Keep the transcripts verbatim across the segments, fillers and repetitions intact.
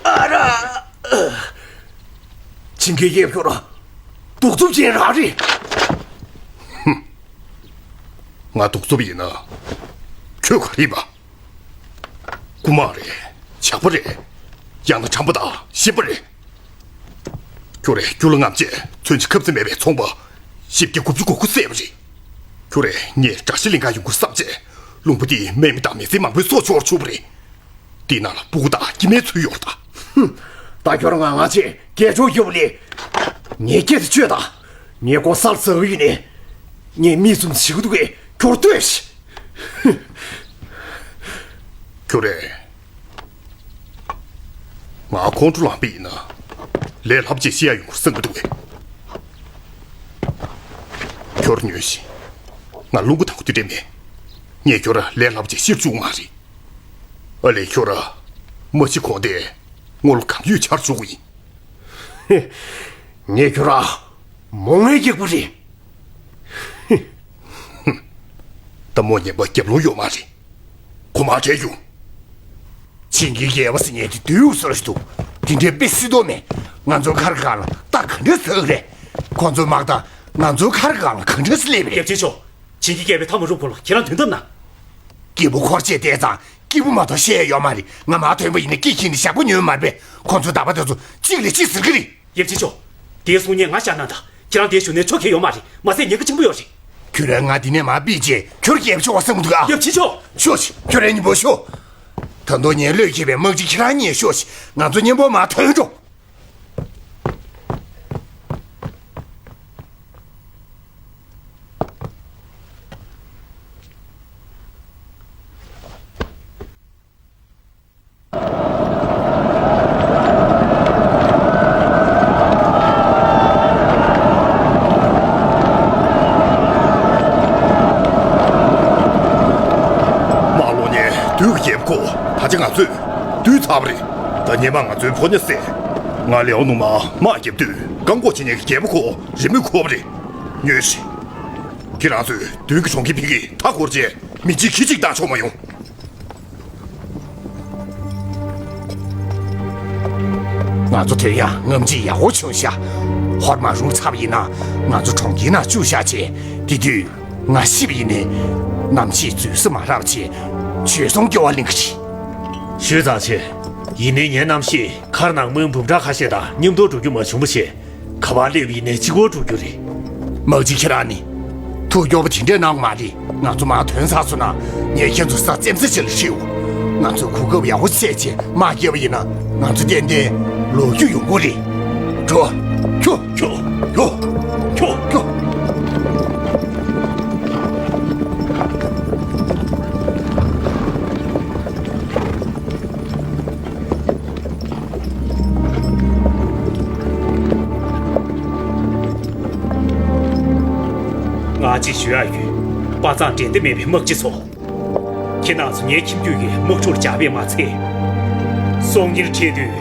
ཨ་ར། ཆིང་གེ་ཡེབ་ཁྱོད་ར་གདུག་རྩུབ་ཅན་རང་རེད། ང་གདུག་རྩུབ་ཡིན་ན་ཁྱོད་ག་རེ་ཡིན་པ། རྐུ་མ་རེད། ཇག་པ་རེད། ཡང་ན་ཁྲམ་པ་དང་ཤན་པ་རེད། ཁྱོད་རེད་རྒྱུ་ལ་རྔམ་བྱས་མཚོན་ཆ་ཁབ་རྩེ་མེད་པའི་ཚོང་པ། བཞི་བརྒྱ་དགུ་བཅུ་གོ་དགུ་བསད་པ་རེད། ཁྱོད་རེད་ངས་དགྲ་ཤ་ལེན་ག་ཡོང་གི་རེད་བསམ་བྱས་ལུང་པ་འདིའི་སྨན་མི་དང་མི་ཚེ་མང་པོའི་སྲོག་ཤོར་བཅུག་པ་རེད། འདི་ནང་ལ་སྤུ་གུ་དང་སྐྱེ་དམན་ཚུད་ཡོད་རེད་ད། ཧུམ། ད་ཁྱོད་རང་ང་ང་ཆེ་རྒྱལ་མཆོག་ཡོད་པ་ལས། ངའི་སྐད་དུ་བཅོས་དང་། ངའི་མགོ་སར་ཟ་གི་ཡོད་ནས། ངས་མིག་བཙུམ་བྱེད་ཀྱི་འདུག་གས་ཁྱོད་ལྟོས་ཤིག་ཁྱོད་རེད། ང་ཁོང་ཁྲོ་ལངས་པ་ཡིན་ན། ལས་སླ་པོ་ཅིག་ཤི་ཡ་ཡོང་གི་རེད་བསམ་གྱི་འདུག་གས། ཁྱོད་ཉོན་ཞིག་ང་རླུང་བུ་དང་པོ་དེ་འདྲས་མེད། ངས་ཁྱོད་ལས་སླ་པོ་ཅིག་ཤི་བཅུག་མ་རེད། ཨ་ལས་ཁྱོད་ར། མ་ཤི་གོང་དེ། ངོ་ལ་གང་ཡོད་ཆར་བཅུག་གི་ཡིན། ངས་ཁྱོད་ར། མོ་ངའི་སྐྱེས་བུ་རེད། ད་མོ་ཉན་པ་རྒྱབ་ལོང་ཡོད་མ་རེད། གོ་མ་བྲལ་རྒྱུ། ཆིང་གི་རྒྱལ་བ་ཟེར་མཁན་དེ་བདུད་འུ་སོར་ཞིག་འདུག་དེ་འདྲའི་དཔེ་སྲིད་དོ་མེད། ང་ཚོའི་ཁར་གང་ལ་རྟ་ག་འདྲ་ཟ་གི་རེད། ཁོ་ཚོའི་དམག་རྟ་ང་ཚོའི་ཁར་གང་ལ་ག་འདྲ་སླེབས་རེད། རྒྱལ་ཆེན་མཆོག་ཆིང་གི་རྒྱལ་པོའི་ཐ་མ་རུ་ཕུ་ལ་ཁྱེད་རང་དོན་དམ་ན། སྐྱེས་བུ་འཁོར་བཅས་བལྟས་ཙང་སྐྱེས་བུ་མ་གཏོགས་བཤད་ཡ་ཡོད་མ་རེད། ང་མ་ཐོན་པ་ཡིན་ན་སྐྱིད་ཁྱིད་ནས་ཞག་པོ་ཉོན་མ་རེད་པས། ཁོ་ཚོའི་དག་པ་དེ་ཚོ་གཅིག་ལས་གཅིག་ཟེར་གི་རེད། རྒྱལ་ཆེན་མཆོག་དེའི་གསུང་ཉན་ང་བཞག་ན་ད་ཁྱེད་རང་དེ་ཞུ་ནས་ཆོ་གས་ཡོད་མ་རེད། མ་ཟད་ཉེན་ཁ་ཆེན་པོ་ཡོད་རེད། ཁྱོད་རང་ང་འདི་ནས་མར་ཕུད་རྗེས་ཁྱོད་རྒྱལ་པོ་ཆོག་པ་བསམ་གི་འདུག་ཨ། རྒྱལ་ཆེན་མཆོག་ཤོག་ཤིག་ཁྱོད་རང་གཉིས་པོ་ཤོག་ད་དུང་ངས་བློས་འཁེལ་བའི་དམག་སྤྱི་ཁྱེད་རང་གཉིས་ཤོག་ཤིག་ང་ཚོ་མཉམ་པོ་མར་ཐོན་འགྲོ། དམག་ལོག་ནས་བདུད་ཀྱི་རྒྱལ་པོ་ཁོ། ད་ཆ་ང་ཚོས་བདུད་ཚར་བ་རེད། ད་སྔོན་མ་ང་ཚོའི་ཕོ་ཉ་བསད། ང་ལེའོ་ནུ་མ་དམག་རྒྱབ་དུས་བཀག་འགོག་བྱེད་མཁན་གྱི་རྒྱལ་པོ་ཁོ་རེ་མོས་ཁོ་བ་རེད། ཉོན་ཞིག་ཁྱེད་རང་ཚོས་བདུད་ཀྱི་གྲོང་ཁྱེར་ཕ་གིར་མཐའ་བསྐོར་རྗེས་མི་གཅིག་ཁྱི་གཅིག་བཏང་ཆོག་མ་ཡོང་། ང་ཚོ་དོན་ཡང་ངམ་ཅིག་ཡག་པོ་བྱུང་ཤག་ཧོར་མ་རུབ་ཚར་བ་ཡིན་ན་ང་ཚོ་གྲོང་ཁྱེར་ནང་བཅུག་བཞག་བྱས་དེ་དུས་ང་ཤི་བ་ཡིན་ནའི་རྣམ་ཤེས་འཛུལ་ས་མ་རག་བྱས་བྱོལ་སོང་སྐྱེ་བ་ལེན་གི་རེད། ཞུས་ཙང་ཆེ། ཡིན་ནའི་ངའི་རྣམ་ཤེས་མཁར་ནང་མི་འབུམ་ཕྲག་ཁ་ཤས་དང་མཉམ་དུ་འགྲོ་རྒྱུ་མ་བྱུང་བ་བྱས། ག་པར་སླེབས་ཡིན་ནའི་གཅིག་པོ་འགྲོ་རྒྱུ་རེད། མག་ཅིག་ཁྱེད་རང་ནི། ཐུགས་སྐྱོ་པོ་དེ་འདྲས་གནང་མ་རེད། ང་ཚོ་མར་ཐོན་ཚར་སོང་ན་ངས་ཁྱེད་ཚོ་ས་བཙེམ་ས་ཅིག་ལ་ཁྲིད་འོ། ང་ཚོས་གོ་སྐབས་ཡག་པོ་བཙལ་བྱས་དམག་རྒྱབ་པ་ཡིན་ན་ང་ཚོ་ཏན་ཏན་ལོག་རྒྱུ་ཡོང་གི་རེད། འགྲོ། ཁྱོ། ཁྱོ། ཁྱོ། ཁྱོ། ཁྱོ། ང་གཅིག་ཞུ་ཡ་ཡོད། དཔའ་མཛངས་འགྲན་ཟླ་མེད་པའི་དམག་སྤྱི་ཚོ། ཁྱེད་རྣམ་ཚོ་ངའི་ཁྱིམ་རྒྱུད་ཀྱི་དམག་འཁྲུག་ལ་སྦྱར་བས་མ་ཚད། སྲོག་ཉེན་འཕྲད་དུས་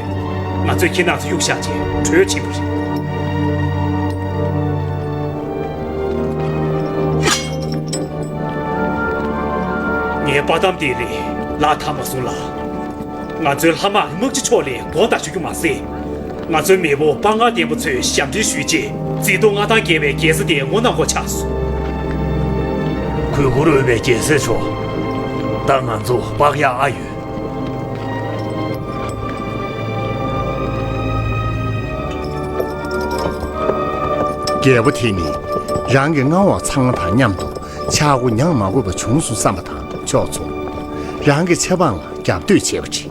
ང་ཚོས་ཁྱེད་རྣམ་ཚོ་གཡུག་བཞག་བྱས་བྲོས་ཕྱིན་པ་རེད། ངའི་དཔའ་གཏམ་དེ་རིགས་ལག་ཐབས་མ་སོང་ལ། ང་ཚོའི་ལྷ་དམག་དམག་སྤྱི་མཆོག་ལ་དགོངས་དག་ཞུ་རྒྱུ་མ་ཟད། ང་ཚོའི་མེས་པོ་དཔའ་ངར་ལྡན་པ་ཚོས་ཞབས་འདྲེན་ཞུས་རྗེས་མཛེས་སྡུག་མངའ་ཐང་རྒྱས་པའི་རྒྱལ་ས་དེ་ངོ་གནང་དགོས་ཆགས་སོང་། གུས་བཀུར་འོས་པའི་རྒྱལ་སྲས་མཆོག་ད་ང་ཚོ་དཔག་ཡག་ཨ་ཡོད། རྒྱལ་པོ་དེ་ནི་རང་གི་མངའ་འོག་ཚང་མ་དང་མཉམ་དུ་ཆག་སྒོ་མྱངས་མ་དགོས་པ་བྱུང་སོང་བསམ་པ་དང་ཕྱོགས་མཚུངས། རང་གི་ཆབ་འབངས་ལ་རྒྱབ་གཏོད་བྱས་པ་རེད།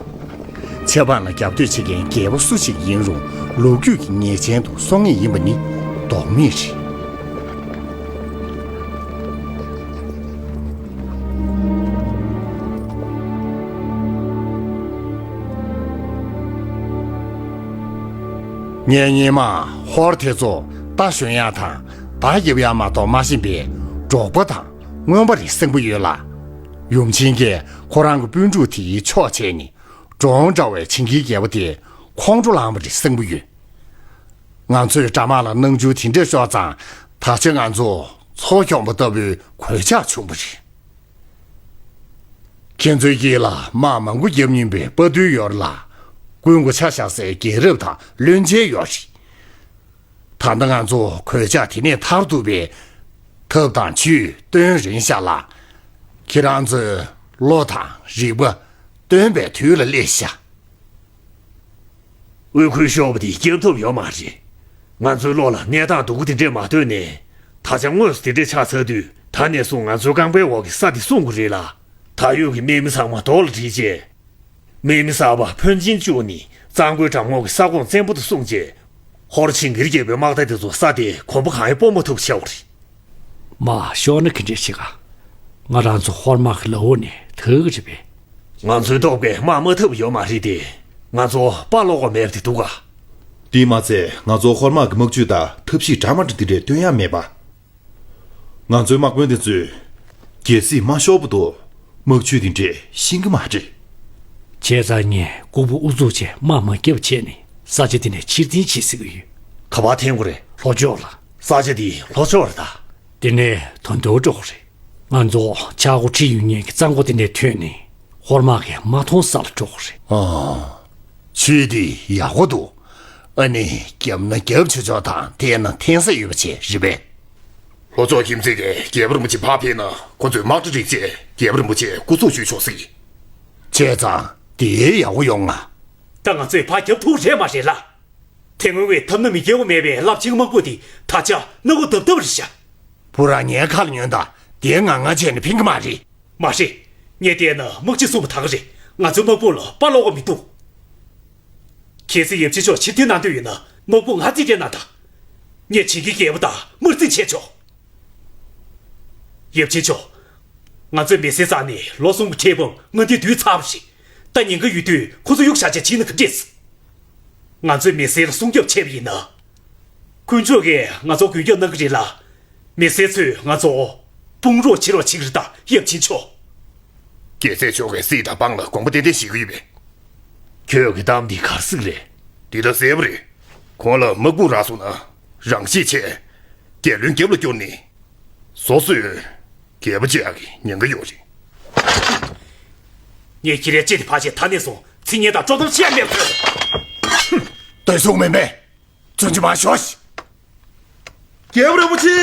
ཆབ་འབངས་ལ་རྒྱབ་གཏོད་བྱེད་མཁན་རྒྱལ་པོ་སུ་ཞིག་ཡིན་རུང་ལོ་རྒྱུས་ཀྱི་ཉེས་ཅན་དུ་སོང་ངེས་ཡིན་པ་ནི་ལྡོག་མེད་རེད། ངས་སྔོན་མ་ཧོར་དེ་ཚོ་རྟ་ཞོན་ཡག་དང་མདའ་རྒྱབ་ཡག་མ་གཏོགས་མ་ཤེས་པའི་འབྲོག་པ་དང་རྔོན་པ་རེད་བསམ་གྱི་ཡོད་ལ། ཡུམ་ཆེན་གྱིས་ཁོ་རང་གི་སྤུན་ཕྲུག་དེའི་ཕྱོགས་བྱས་ནས་འབྲོང་འདྲ་བའི་བྱིན་གྱིས་རྒྱལ་པོ་དེ་ཁོང་ཁྲོ་ལངས་པ་རེད་བསམ་གྱི་ཡོད། ང་ཚོས་དགྲ་དམག་ལ་སྣང་ཆུང་དེ་འདྲ་ཤོར་ཙང་ད་ཆ་ང་ཚོ་མཚོ་གྱོང་པོ་ལྟ་བུའི་གོད་ཆག་བྱུང་བ་རེད། ཁྱེད་ཚོའི་དཀྱིལ་ལ་དམག་མང་པོ་བརྒྱབ་མྱོང་པའི་དཔའ་རྟུལ་ཡོད་རེད་ལ། ཀུན་དགའ་ཆ་བཞག་སའི་རྒྱལ་རབས་དང་བློན་ཆེན་ཡོད་རེད། ད་ལྟ་ང་ཚོ་གོད་ཆག་དེ་ནས་ཐར་ཐུབ་པའི་ཐབས་དང་ཇུས་སྟོན་རན་ཤག་ལ། ཁྱེད་རང་ཚོས་བློ་དང་རིག་པ་བཏོན་པའི་དུས་ལ་སླེབས་ཤག། དབུས་ཁུལ་ཤོར་བ་དེ་སྐྱོབ་ཐུབ་ཡོད་མ་རེད། ང་ཚོའི་བློ་ལ་གནས་སྟངས་སྡུག་པོ་དེ་འདྲས་མ་ཐོན་ནས། ད་ཆ་དངོས་སུ་དེ་འདྲས་ཆགས་ཚར་དུས། ད་ནས་བཟུང་ང་ཚོའི་རྐང་པའི་འོག་གི་ས་དེ་སྲུང་དགོས་རེད་ལ། ད་ཡོད་ཀྱི་དམག་མི་ཚང་མ་རྡོ་ལ་བསྒྲིལ་རྗེས། དམག་མི་གསར་པ་ཕོན་ཆེན་བཅུག་ནས་གཙང་པོའི་འགྲམ་ངོགས་ཀྱི་ས་ཁོངས་བཙན་པོ་དུ་བསྲུངས་རྗེས། ཧོར་ཆིང་གིར་རྒྱལ་པོའི་དམག་སྡེ་དེ་ཚོ་ས་དེ་གོམ་པ་གང་ཡང་སྤོ་མ་ཐུབ་ཆགས་པ་རེད། དམག་ཤོར་ན་ག་འདྲས་བྱེད་ག། ང་རང་ཚོ་ཧོར་དམག་གི་ལག་འོག་ནས་ཐར་གི་རེད་པས། ང་ཚོའི་སྟོབས་ཀྱིས་དམག་མ་ཐུབ་ཡོད་མ་རེད་དེ། ང་ཚོ་དཔའ་ལོག་པ་མེད་པ་དེ་འདུག་ག། དེས་མ་ཚད་ང་ཚོ་ཧོར་དམག་གི་དམག་ཇུས་དང་ཐབས་ཤེས་འདྲ་མ་འདྲ་དེ་འདྲས་སྟོན་ཡ་མེད་པ། ང་ཚོའི་དམག་དཔོན་དེ་ཚོས་གལ་སྲིད་མ་ཤོར་བ་དུ་དམག་ཇུས་དེ་འདྲས་ཤེས་ཀྱི་མ་རེད། བྱས་ཙང་ངས་ལྐུགས་པ་ཨུ་ཚུགས་བྱས་དམག་མ་བརྒྱབ་བྱས་ནས་ས་ཆ་དེ་ནས་ཕྱིར་འཐེན་བྱེད་སྲིད་ཀྱི་ཡོད། ག་པར་འཐེན་དགོས་རེད། ལྷོ་ཕྱོགས་ལ། ས་ཆ་དེ་ལྷོ་ཕྱོགས་རེད་ད། དེ་ནས་ད་དུང་འགྲོ་དགོས་རེད། ང་ཚོ་ཆག་སྒོ་ཁྲིད་ཡོང་མཁན་གྱི་གཙང་པོ་དེ་ནས་ཐོན་ནས་ཧོར་དམག་གིས་མ་མཐོང་ས་ལ་འགྲོ་དགོས་རེད། ཨ། ཆོས་འདི་ཡག་པོ་འདུག། ཨ་ནི་རྒྱབ་ན་རྒྱབ་ཆོག་ཆོག་དང་འཐེན་ན་འཐེན་ས་ཡོད་པ་བྱས་རེད་པས། ལྷོ་ཕྱོགས་ཁྱིམ་མཚེས་ཀྱི་རྒྱལ་པོ་རིན་པོ་ཆེ་ཕར་ཕེབས་ན་ཁོ་ཚོས་དམག་གྲ་སྒྲིག་བྱས་རྒྱལ་པོ་རིན་པོ་ཆེ་སྐུ་འཚོགས་ཞུས་ཆོག་ཟེར་གྱི། བྱས་ཙང་དེ་ཡག་པོ་ཡོང་ང་། ད་ང་ཚོས་ཕར་རྒྱབ་ཐུབ་རེད་མ་རེད་ལ། དེ་སྔོན་བས་ཐབས་སྣ་མི་འགལ་བ་མེད་པའི་རླབས་ཆེན་དམག་དཔུང་དེ་ད་ཆ་སྣ་སྒོ་ལྡབ་ལྡབ་རེད་ཤག། བུ་རང་ངའི་ཁ་ལ་ཉོན་དང་དེ་ང་ང་བྱས་ནས་ཕན་གི་མ་རེད། མ་རེད། ངས་བལྟས་ན་དམག་སྤྱི་གསུངས་པ་ད་ག་རེད། ང་ཚོའི་དམག་དཔུང་ལ་དཔའ་ལོག་པ་མི་འདུག། གལ་སྲིད་ཡབ་ཆེན་མཆོག་ཕྱིར་འཐེན་གནང་འདོད་ཡོད་ན་དམག་དཔུང་ང་རྩིས་སྤྲད་གནང་དང་། ངས་བྱིན་གྱིས་རྒྱལ་པོ་དང་དམར་འཛིང་བྱས་ཆོག། ཡབ་ཆེན་མཆོག། ང་ཚོས་མི་སེར་བཙལ་ནས་ལོ་གསུམ་གྱི་འཕྲལ་ཕུགས་ང་འདིར་བསྡུས་ཚར་བ་རེད། ད་ཉེན་ཁ་ཡོད་དུས་ཁོ་ཚོ་གཡུག་བཞག་བྱས་ཕྱིན་ན་ག་འདྲས། ང་ཚོས་མི་སེར་ལ་སྲུང་སྐྱོབ་བྱས་པ་ཡིན་ན། དཀོན་མཆོག་གིས་ང་ཚོར་མགོན་སྐྱབས་གནང་གི་རེད་ལ། མི་སེར་ཚོས་ང་ཚོ་དཔུང་རོགས་བྱེད་རོགས་བྱེད་ཀྱི་རེད་ད་ཡབ་ཆེན་མཆོག། རྒྱལ་སྲས་མཆོག་གིས་སྲིད་དང་འབངས་ལ་དགོངས་པ་ཏན་ཏན་བཞེས་ཀྱི་ཡོད་པས། ཁྱོད་ཀྱི་གཏམ་འདི་ག་རེ་ཟེར་གྱི་རེད། འདི་ད་གསལ་པོ་རེད། ཁོང་ལ་དམག་དཔུང་རག་སོང་ན་རང་ཤེད་ཆེ། རྒྱལ་བློན་རྒྱབ་ལ་བསྐྱུར་ནས། སོ་སོས་རྒྱལ་པོ་བྱེད་ཡག་གི་ཉེན་ཁ་ཡོད་རེད། ངས་ཁྱེད་རའི་ལྕེ་དེ་ཕར་བཞེས། ད་ནས་བཟུང་ཚིག་ངན་དང་དཀྲོག་གཏམ་བཤད་མེད་ཐོས། ལྟོས་སོང་མེད་མེད། བཙུན་ཆུ་མ་ཤོག། རྒྱལ་པོ་རིན་པོ་ཆེ།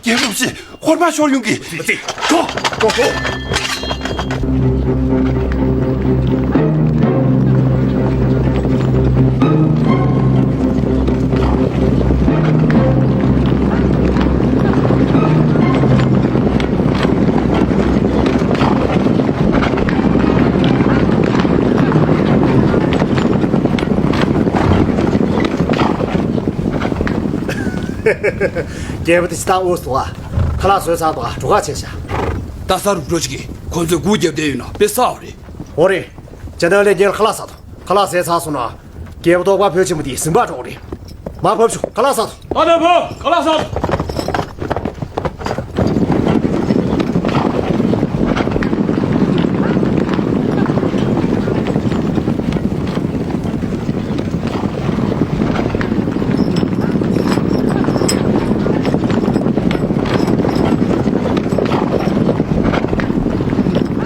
རྒྱལ་པོ་རིན་པོ་ཆེ། ཧོར་དམག་ཤོར་ཡོང་གི། མི་བརྩི། འགྲོ། འགྲོ་འགྲོ། རྒྱལ་པོ་དེ་ཅི་ལྟར་འུ་སོང་ཨ། ཁ་ལག་བཟོས་ཚར་འདུག་ཨ། འགྲོ་ཁ་བྱས་ཤག། ད་ས་རུབ་འགྲོ་ཅིག་གིས་ཁོ་ཚོས་སྒུག་བརྒྱབ་བསྡད་ཡོད་ན་དཔེ་བསགས་པ་རེད། འོ་རེད། ཇ་ནང་ལས་རྒྱལ་ཁ་ལག་ཟ་དང་། ཁ་ལག་ཟས་ཚར་སོང་ན། རྒྱལ་པོ་ཐོག་པ་ཕོ་ཆེན་མོ་དེ་ཟིན་པ་འགྲོ་གི་རེད། མར་བབས་ཤོག། ཁ་ལག་ཟ་དང་། ཨ་ནེ་ཕོ་ཁ་ལག་ཟ་དང་།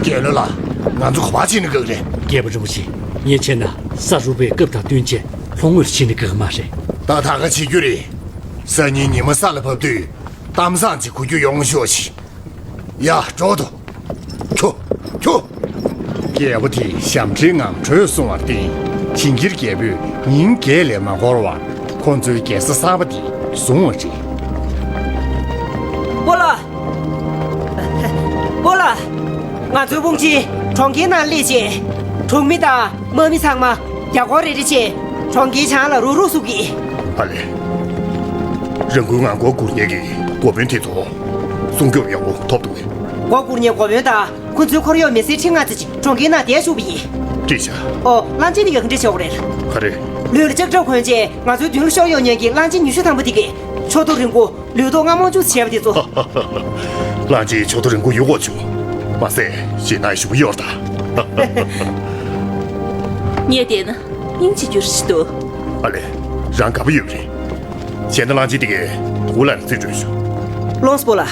རྒྱལ་བློན་ལགས། ང་ཚོ་ག་པར་ཕྱིན་ན་དགའ་གི་རེད། རྒྱལ་པོ་རིན་པོ་ཆེ། ངས་བྱས་ན་ས་རུབ་པའི་སྐབས་དང་བསྟུན་བྱས་ལྷོ་ངོས་སུ་ཕྱིན་ན་དགའ་གི་མ་རེད། ད་ད་ག་བྱེད་རྒྱུ་རེད། སང་ཉིན་ཉི་མ་ས་ལ་བབས་དུས་གཏམ་བཟང་ཅིག་གོ་རྒྱུ་ཡོང་ཤོག་ཤིག། ཡ། འགྲོ་དོ། ཁྱོ། ཁྱོ། རྒྱལ་པོ་དེ་ཞབས་འདྲེན་ངང་བྲོས་སོང་བར་བརྟེན། ཇིང་གིར་རྒྱལ་པོས་ཉིན་བརྒྱད་ལས་མ་འགོར་བར་ཁོ་ཚོའི་རྒྱལ་ས་གསར་པ་དེ་བཟུང་བ་རེད། སྤོ་ལགས། སྤོ་ལགས། ང་ཚོའི་དཔུང་ཆེན་གྲོང་ཁྱེར་ནང་སླེབས་རྗེས། གྲོང་མི་དང་དམག་མི་ཚང་མ་རྒྱ་སྒོར་རེ་རེ་བྱས་གྲོང་ཁྱེར་བྱང་ལ་རུག་རུག་ཟེར་གྱིས། ཨ་ལས། རང་འགུལ་ངང་སྒོ་སྒུར་མཁན་གྱི་འགོ་དཔོན་དེ་ཚོ་སྲུང་སྐྱོབ་ཡག་པོ་ཐོབ་འདུག་གས། སྒོ་སྒུར་མཁན་འགོ་དཔོན་དང་ཁོ་ཚོའི་འཁོར་གཡོག་མི་སེར་ཁྲི་ལྔ་ཙམ་ཅིག་གྲོང་ཁྱེར་ནང་བསྡད་བཅུག་པ་ཡིན། བཀྲིས་ཤག། ཨོ། གླང་ཆེན་ནི་ཡང་འདྲ་ཆོག་རེད། ག་རེ། ལུས་ལ་ལྕགས་ཁྲབ་གོན་རྗེས་ང་ཚོའི་མདུན་ལ་ཤོར་ཡོང་མཁན་གྱི་གླང་ཆེན་ཉི་ཤུ་ཐམ་པ་དེ་གས་མཆུ་ཏོ་རིང་པོ། ལུས་ཐོག་རྔ་མོང་ཅུང་ཟད་བྱས་པ་དེ་ཚོ། གླང་ཆེན་མཆུ་ཏོ་རིང་པོ་ཡོད་གོ་ཆུ། མ་ཟད་ཞེད་སྣང་ཞུ་གི་ཡོད་ད། ངས་བལྟས་ན་སྙིང་རྗེ་རྒྱུ་རེ་ཞིག་འདུག། ཨ་ལས། རང་དགའ་པོ་ཡོད་པ་རེད། བྱས་ན་གླང་ཆེན་དེ་གས་གུ་ལ་རྩིས་སྤྲོད་ཞུ། ལོངས་སྤོ་ལགས།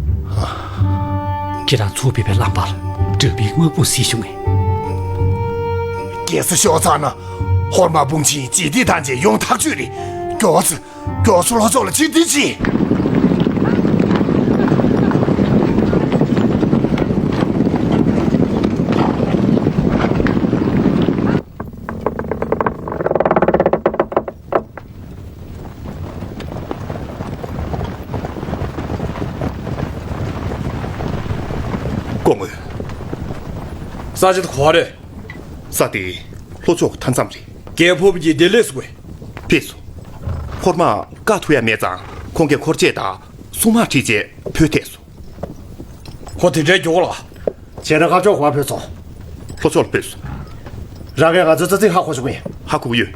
ཁྱེད་རང་ཚུར་ཕེབས་པའི་ལམ་བར་དགྲ་བོའི་དམག་དཔུང་གཟིགས་བྱུང་ངས། རྒྱལ་ས་ཤོག་ཚང་ན་ཧོར་དམག་དཔུང་ཆེན་ཇི་ཏི་དང་བཅས་ཡོང་ཐག་ཆོད་རེད། མགྱོགས་ཙམ། མགྱོགས་ཙམ་ལྷོ་ཕྱོགས་ལ་ཇི་ཏི་ཅིག་སྐུ་ངོ། ས་ཆ་དེ་ག་པར་རེད། ས་དེ་ལྷོ་ཕྱོགས་མཐའ་མཚམས་རེད། རྒྱལ་པོ་གིས་བདེ་ལེགས་སུ་དགོས། ཕེབས་སོང་། ཧོར་དམག་བཀག་ཐུབ་ཡ་མེད་ཙང་ཁོང་གིས་འཁོར་བཅས་དང་སྲུང་དམག་ཁྲིད་བྱས་བོད་ཐེགས་སོང་། ཧོ། དེ་འདྲའི་མགྱོགས་ལ། བྱས་ན་ང་ཕྱོགས་ག་པར་བུད་སོང་། ལྷོ་ཕྱོགས་ལ་བུད་སོང་། རང་གིས་ང་ཚོའི་རྩ་ཚིག་ཧ་གོ་བྱུང་ངས། ཧ་གོ་གི་ཡོད།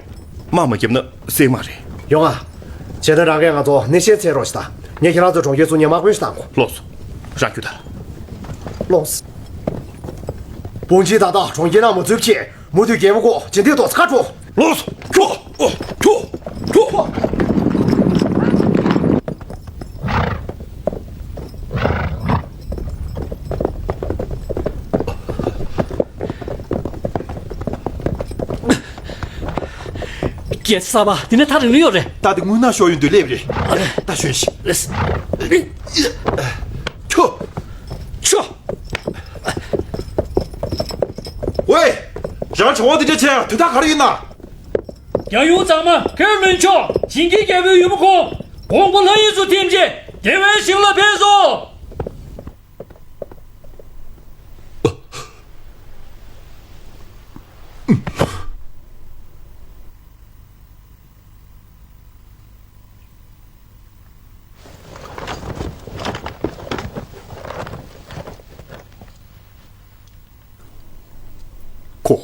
དམག་མ་བརྒྱབ་ན་སྲན་མ་རེད། ཡོང་ང་། བྱས་ན་རང་གིས་ང་ཚོ་གནས་གཞན་འཚོལ་རོགས་ཞུ་དང་། ངས་ཁྱེད་རང་ཚོའི་གྲོང་ཁྱེར་ཚུར་ངས་དམག་དཔོན་ཞིག་བཏང་གོ། ལགས་སོ། རང་རྒྱུགས་དང་། ལགས་སོ། དཔུང་ཆེན་ད་ལྟ་གྲོང་ཁྱེར་ནང་མ་འཛུལ་བྱས། མུ་མཐུད་རྒྱལ་པོ་ཁོ་ཇི་འདིར་ཏོག་ཙམ་ཁ་འཕྲོ། ལགས་སོ། ཁྱོ། ཨོ། ཁྱོ། ཁྱོ། རྒྱལ་ས་པ་འདི་ནས་ཐག་རིང་ནས་ཡོད་རེད། ད་དེ་དངུལ་ནག་ཤོར་ཡོང་དུས་སླེབས་རེད། ད་ཞོན་ཞིག་ཁྱོ། ཁྱོ། ཝེ། རང་བྱ་བ་འདི་འདྲ་བྱས་དུས་ད་ག་རེ་ཡིན་ན། རྒྱལ་ཡུམ་གཙང་མ་ཁེར་མིན་ཆོག་བྱིན་གྱིས་རྒྱལ་པོའི་ཡུམ་ཁོང་། གོང་བུ་ལྷ་ཡུལ་དུ་ཐིམ་རྗེས་བདེ་བའི་ཞིང་ལ་ཕེབས་སོ། ཁོ།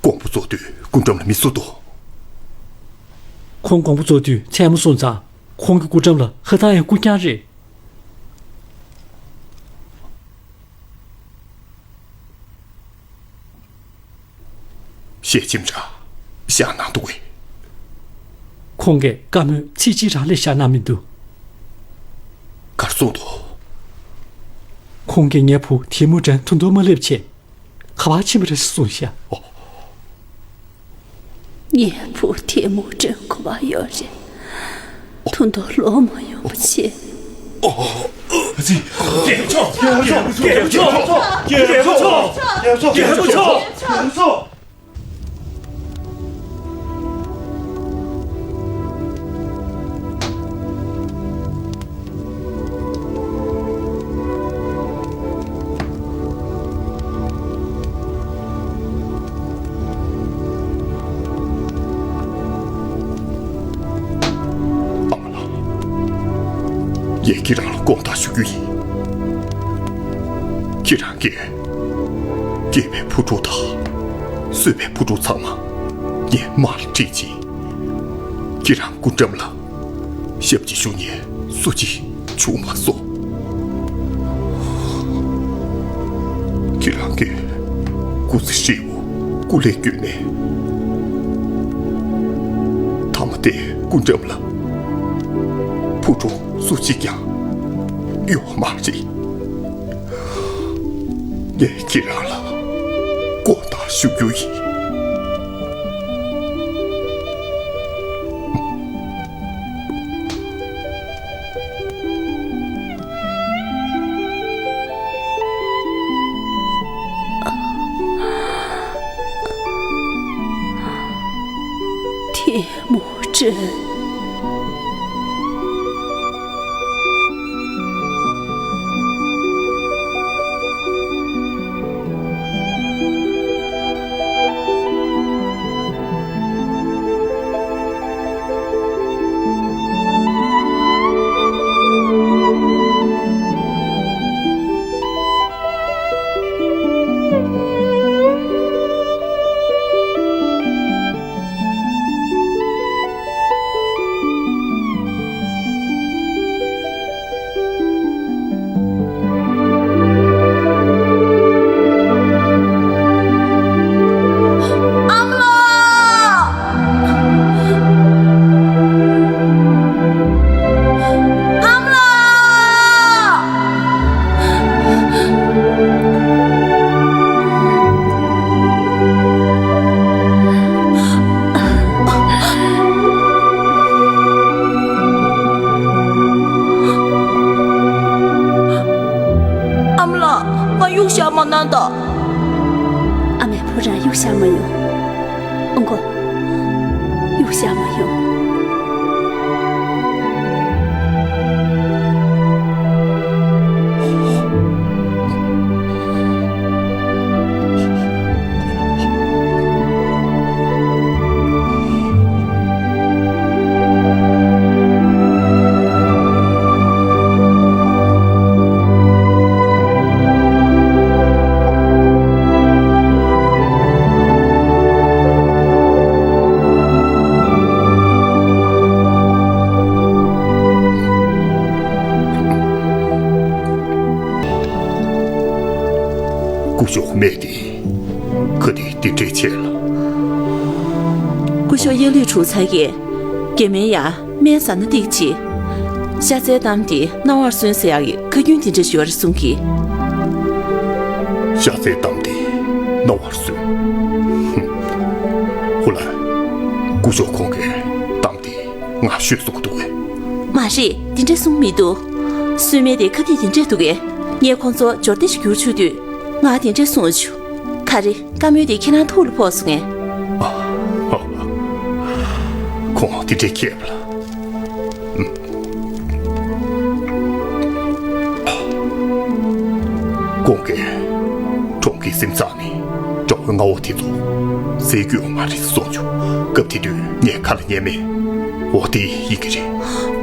དགོང་པོ་རྫོགས་དུས་སྐུ་འགྲམ་ལ་མི་བཟོ་དོ། ཁོང་དགོང་པོ་རྫོགས་དུས་མཚན་མོ་སོང་ཙང་ཁོང་གི་སྐུ་འགྲམ་ལ་ཧ་ཐང་ཡང་སྐུ་རྐྱང་རེད། ཞལ་ཆེམས་ར་བཞག་གནང་འདུག་གས། ཁོང་གིས་བཀའ་མོལ་ཚིག་གཅིག་རང་ལས་བཞག་གནང་མི་འདུག་གར་སོང་དོ། ཁོང་གིས་ངའི་བུ་ཐེ་མུ་ཀྲན་ཐུགས་འདོད་མ་སླེབས་ཆེད་ག་པར་ཕྱིན་པ་རེད་གསུངས་ཤག་ངའི་བུ་ཐེ་མུ་ཀྲན་ག་པར་ཡོད་རེད། ཐུགས་འདོད་ལོག་མ་ཡོང་བ་བྱེད། རྒྱལ་པོ་མཆོག་རྒྱལ་པོ་མཆོག་རྒྱལ་པོ་མཆོག་རྒྱལ་པོ་མཆོག་རྒྱལ་པོ་མཆོག་རྒྱལ་པོ་མཆོག་རྒྱལ་པོ་མཆོག་ཨ་མ་ལགས། ངས་ཁྱེད་རང་ལ་དགོངས་དག་ཞུ་རྒྱུ་ཡིན། ཁྱེད་རང་གིས་སྐྱེས་པའི་བུ་ཕྲུག་དང་གསོས་པའི་བུ་ཕྲུག་ཚང་མ་ངས་དམག་ལ་ཁྲིད་ཅིང་། ཁྱེད་རང་སྐུ་འགྲམ་ལ་ཞབས་ཕྱི་ཞུ་མཁན་སུ་གཅིག་བྱུང་མ་སོང་། ཁྱེད་རང་གིས་སྐུ་ཚེ་ཧྲིལ་བོ་སྐུ་ལས་བསྐྱོན་ནས། མཐའ་མ་དེ་སྐུ་འགྲམ་ལ་བུ་ཕྲུག་སུ་གཅིག་ཀྱང་ཡོད་མ་རེད། ངས་ཁྱེད་རང་ལ་དགོངས་དག་ཞུ་རྒྱུ་ཡིན། ཐེ་མུ་ཀྲན། མ་གཡུག་བཞག་མ་གནང་ད། ཨ་མས་བུ་རང་གཡུག་བཞག་མ་ཡོང་། ཨོང་ཀོ། གཡུག་བཞག་མ་ཡོང་། སྐུ་ཞབས་སྨན་ཏི། ག་དུས་འདི་འདྲས་བྱས་ལ། སྐུ་ཞབས་ཡ་ལུས་གྲུབ་ཚར་གྱིས། རྒྱ་མིའི་ཡ་སྨན་ཟ་ན་ཏིག་ཅིག་ཤ་ཚའི་གཏམ་དེ་རྣ་བར་སོན་ཟེར་ཡག་གི་ཁ་རྒྱུན་དེ་འདྲ་ཞིག་ཡོད་རེད་གསུང་གི། ཤ་ཚའི་གཏམ་དེ་རྣ་བར་སོན། ཧུམ། ཧུ་ལ། སྐུ་ཞབས་ཁོང་གིས་གཏམ་དེ་ང་ཤོད་གསུང་གི་འདུག་གས། མ་རེད། དེ་འདྲ་གསུང་མི་འདུག་སྲོལ་མེད་དེ་ཁ་གཏད་དེ་འདྲ་འདུག་གས། ངས་ཁོང་ཚོ་འབྱོར་ལྡན་ཞིག་གྱུར་ཆུག་དུས་ང་དེ་འདྲ་གསུང་བྱུང་། ག་རེ། བཀའ་མོལ་དེ་ཁྱེད་རང་ཐུགས་ལ་ཕོག་སོང་ངས། ཨ། ཁོང་དེ་འདྲའི་མཁས་པ་ལ། ཨུམ། ཁོང་གིས་གྲོང་ཁྱེར་གཟིམ་ཚང་ནས་དགྲ་བོའི་མངའ་འོག་དེ་ཚོ་བསད་རྒྱུ་ཡོད་མ་རེད་གསུངས་བྱུང་། སྐབས་དེ་དུས་ངས་ཁ་ལ་ཉན་མེད། འོ་དེ་ཡིན་གྱི་རེད།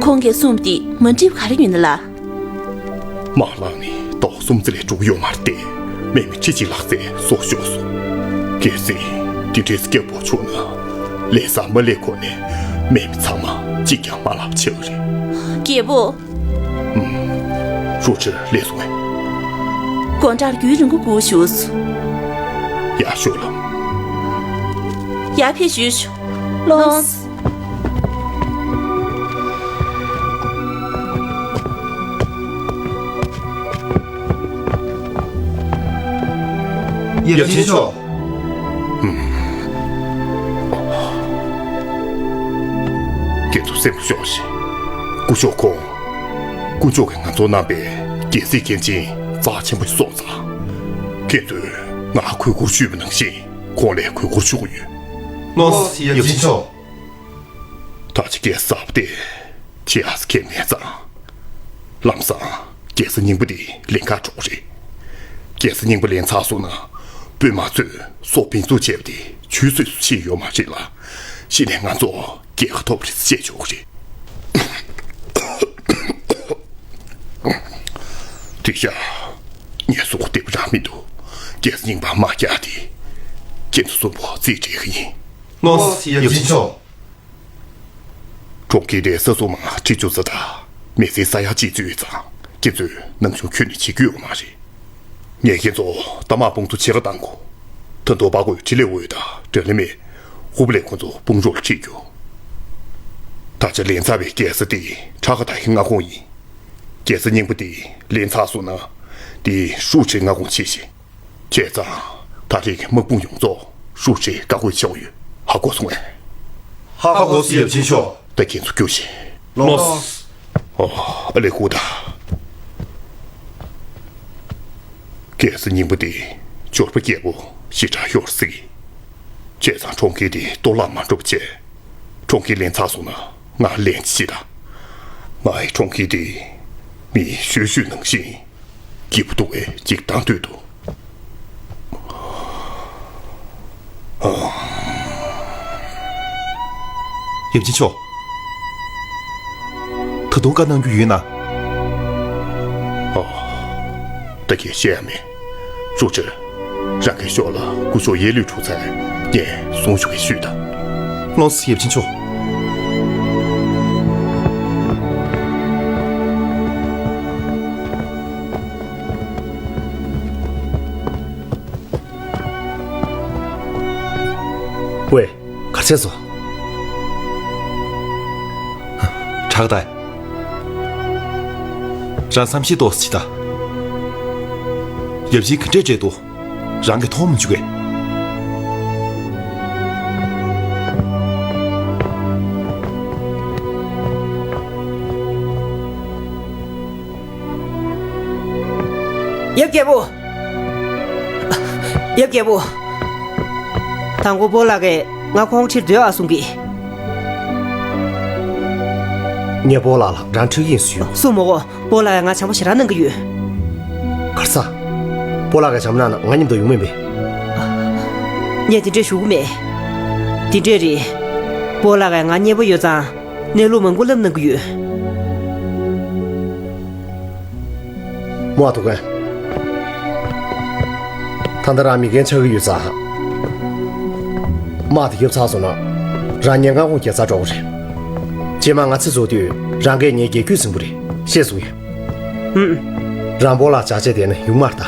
ཁོང་གིས་གསུངས་པ་དེ་མ་འགྲིག་པ་ག་རེ་ཡོད་ན་ལགས། དམག་ལངས་ནས་ཟླ་བ་གསུམ་ཙམ་ལས་འགྲོ་གི་ཡོད་མ་རེད་དེ། སྨན་མི་ཁྲི་གཅིག་ལྷག་ཙམ་སྲོག་ཤོར་སོང་། གལ་སྲིད་འདི་འདྲའི་སྐྱབས་པོ་བྱུང་ན། ལས་བཟང་མ་ལས་ཁོ་ནས་སྨན་མི་ཚང་མ་གཅིག་ཀྱང་མ་ལབ་ཆེ་བ་རེད། རྒྱལ་པོ། ཧྲུའུ་ཅི་སླེབས་སོང་ངས། དགོང་དག་རྒྱུན་རིང་པོ་སྒུག་བཞུགས་སོང་། ཡར་ཤོག་ལགས། ཡར་ཕེབས་བཞུགས་ཤོག་ལོངས། ཡབ་ཆེན་མཆོག་ཁྱེད་ཚོ་སེམས་ཤོག་ཤིག་སྐུ་ཞབས་ཁོང་། དཀོན་མཆོག་གིས་ང་ཚོར་གནང་པའི་རྒྱལ་སྲིད་འགན་ཆེན་རྩ་ཆེན་པོ་ཞིག་སོང་ཙང་། ཁྱེད་ཚོས་ང་གུས་བཀུར་ཞུས་པ་ནང་བཞིན་ཁོང་ལ་གུས་བཀུར་ཞུ་གི་ཡོད། ལགས་སོ་ཡབ་ཆེན་མཆོག་ད་ཆ་གེ་སར་དེ་ཆེ་ཨ་ས་ཁེབ་ནས་ཙང་། ལམ་སང་རྒྱལ་ས་རྙིང་པ་དེ་ལེན་གར་འགྲོ་གི་རེད། རྒྱལ་ས་རྙིང་པ་ལེན་ཚར་སོང་ན། དཔོན་དམག་ཚོས་སྲོག་ཕུན་ཚོགས་བྱས་པ་དེ་ཆུད་ཟོས་སུ་ཕྱིན་ཡོད་མ་རེད་ལ། གཞི་ནས་ང་ཚོ་རྒྱལ་ཁ་ཐོབ་རེད་ཅེས་བརྗོད་ཀྱི་རེད། དེང་སང་ངས་གསུང་བདེ་པོ་རང་མི་འདུག་རྒྱལ་ས་རྙིང་པ་དམག་རྒྱག་དེ་ཁྱེད་ཚོ་གསུམ་པོ་རྩིས་སྤྲད་གི་ཡིན། ལགས་སོ་ཡབ་ཆེན་མཆོག་གྲོང་ཁྱེར་དེ་ས་སྲུང་མང་ཁྲི་བཅུ་ཙམ་དང་མི་སེར་ས་ཡ་གཅིག་ཙམ་ཡོད་ཙང་། ཁྱེད་ཚོས་ནང་སྦྱོང་ཁྱོན་ནས་བྱེད་རྒྱུ་ཡོད་མ་རེད། ངས་ཁྱེད་ཚོ་རྟ་དམག་དཔུང་ཚོགས་ཕྱེད་ཀ་བཏང་གོ། ད་དུང་པ་ཀོའི་ཁྲི་ལེ་འོད་དང་འབྲེལ་ལེ་མེ། ཧུ་པ་ལེ་ཁོ་ཚོ་དཔུང་རོགས་ལ་ཁྲིད་རྒྱུ། ད་ཆ་ལེན་ཚར་བའི་རྒྱལ་ས་དེ་ཁྲ་ཁ་ཐའི་མངའ་ཁོངས་ཡིན། རྒྱལ་ས་རྙིང་པ་དེ་ལེན་ཚར་སོང་ན། དེ་ཧྲུའུ་ཅིའི་མངའ་ཁོངས་ཆགས་ཤིང་། བྱས་ཙང་། ད་རེས་ཀྱི་དམག་དཔུང་ཡོངས་རྫོགས་ཧྲུའུ་ཅིས་བཀའ་བཀོད་བྱས་ཡོད། ཧ་གོ་སོང་ངས། ཧ་གོ་སོང་ཡབ་ཆེན་མཆོག་ད་ཁྱེད་ཚོ་རྒྱུགས་ཤིག་ལགས་སོ། ཨོ། ཨ་ལེ་ཧུ་ད། རྒྱལ་ས་རྙིང་པ་དེ་འབྱོར་པ་རྒྱལ་པོ་ཞེ་དྲག་ཤོར་སྲིད། བྱས་ཙང་གྲོང་ཁྱེར་དེ་གཏོར་བརླག་མ་འགྲོ་བ་བྱས། གྲོང་ཁྱེར་ལེན་ཚར་སོང་ན་ང་ལན་ཅིག་བྱེད་དང་། ང་ཡི་གྲོང་ཁྱེར་དེ་མི་ཤོད་ཤོད་ནང་བཞིན། སྐྱིད་པོ་འདུག་པས་ཅིག་བཏང་འདོད་འདུག་ཡབ་ཆེན་མཆོག་ད་དུང་བཀའ་གནང་རྒྱུ་ཡོད་ན། ཨོ། ད་གིན་བཤད་ཡ་མེད། ཧྲུའུ་ཅི། རང་གི་ཤོག་ལ་སྐུ་ཞབས་ཡེ་ལུས་གྲུབ་ཚར། ངས་གསུང་ཞུ་གི་ཞུས་དང་། ལགས་སོ་ཡབ་ཆེན་མཆོག་ཝེ། ག་རེ་བྱས་སོང་། དྲག་ད། རང་བསམ་ཤེས་ཏོག་ཙམ་བྱེད་དང་། ཡབ་ཆེན་ག་འདྲས་བྲེལ་འདུག་རང་གིས་མཐོང་མི་བཅུག་གས། ཡབ་རྒྱལ་པོ། ཡབ་རྒྱལ་པོ། དང་པོ་སྤོ་ལགས་ཀྱིས་ང་ཁོང་ཁྲིར་སྡོད་ཨ་གསུང་གི། ངས་སྤོ་ལགས་ལ་རང་འཁྲིད་ཀྱི་ཡིན་ཞུས། གསུང་མོ་གོ། སྤོ་ལགས་ཀྱིས་ང་བྱམས་པོ་ཞེ་དྲག་གནང་གི་ཡོད། གར་ས། སྤོ་ལགས་ཀྱིས་བྱམས་གནང་ན་ང་མཉམ་དུ་ཡོང་མིན་པས། ངས་དེ་འདྲས་ཞུ་གི་མེད། དེ་འདྲས་རེད། སྤོ་ལགས་ཀྱིས་ང་མཉེས་པོ་ཡོད་ཙང་གནས་ལུགས་མང་པོ་ལབ་གནང་གི་ཡོད། མོ་ཨ་ཐུ་གན། ད་ལྟ་རང་མི་རྒན་ཆགས་ཀྱི་ཡོད་ཙང་། དམག་དེ་རྒྱབ་ཚར་སོང་ན། རང་ཉིན་རྐང་ཁོང་རྒྱལ་ཚར་འགྲོ་གི་རེད། རྗེས་མ་ང་ཚེ་རྫོགས་དུས་རང་གིས་ངའི་རྒྱལ་རྒྱུད་འཛིན་པ་རེད། ཤེས་སོང་ཡ། ཨུམ། རང་སྤོ་ལགས་ཇག་བྱས་བསྡད་ན་ཡོང་མ་རེད་ད།